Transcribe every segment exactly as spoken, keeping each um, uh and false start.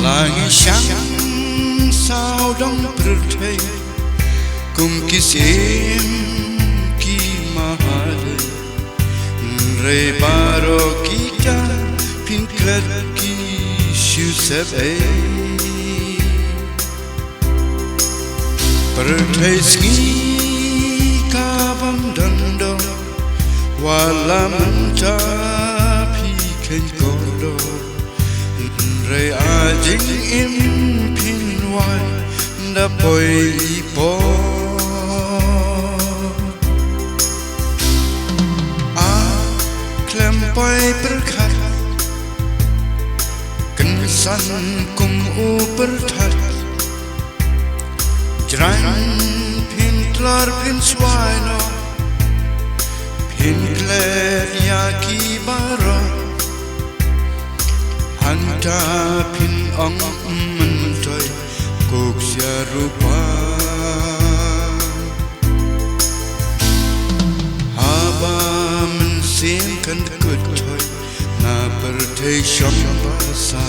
Ngi shang saw dong pyrthei kum ki syiem ki mahalei. Hynrei baroh kita phin klet ki shu sep ei. Pyrthei sngi ka bym don doh, wat la mynta phi kheiñ kordor. Hynrei a jingim phin wai da poi i por. A khlem poi pyrkhat, kynsan kum u pyrthat. Jrang phin tlor phin swai noh, phin klet ïa ki baroh. Hangta phin ong, "Myntoi kuk sia rupa." Haba mynsiem kan kut thoi na pyrthei shong ba sa.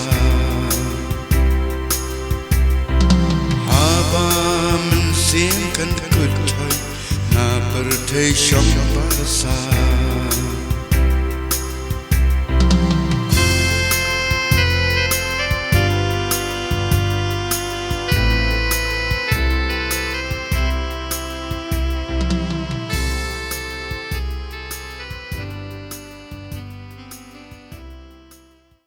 Haba mynsiem kan kut thoi na pyrthei shong ba sa.